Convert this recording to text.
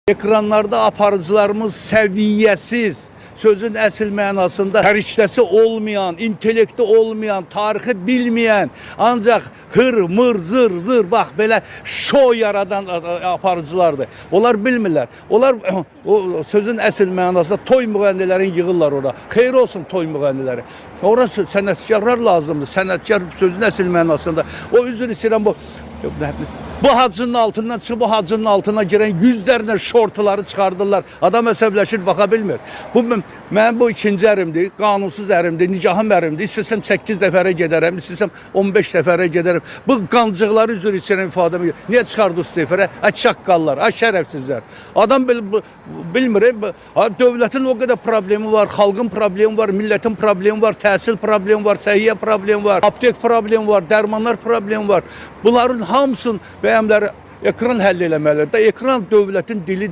Ekranlarda aparıcılarımız səviyyəsiz, sözün əsl mənasında həriştəsi olmayan, intellekti olmayan, tarixi bilməyən, ancaq hır, mır, zır, zır, bax belə şou yaradan aparıcılardır. Onlar bilmirlər. Onlar o sözün əsl mənasında toy müğənnilərini yığırlar ora. Xeyir olsun toy müğənniləri. Ora sənətkarlar lazımdır. Sənətkar sözün əsl mənasında. O üzr istəyirəm bu hacının altından çıxıb bu hacının altına girən yüzlərlə şortları çıxardırlar. Adam əsəbləşir, baxa bilmir. Bu mənim bu ikinci ərimdir, qanunsuz ərimdir, nikahım ərimdir. İstəsəm 8 dəfərə gedərəm, istəsəm 15 dəfərə gedərəm. Bu qancıqları üzr istəyirəm ifadəmi. Niyə çıxardırsınız efirə? Ay çaqqallar, ay şərəfsizlər. Adam bilmir, dövlətin o qədər problemi var, xalqın problemi var, millətin problemi var, təhsil problemi var, səhiyyə problemi var, aptek problemi var, dərmanlar problemi var. Bunların hamısını bəyəmləri ekran həll eləməlidir. Ekran dövlətin dilidir.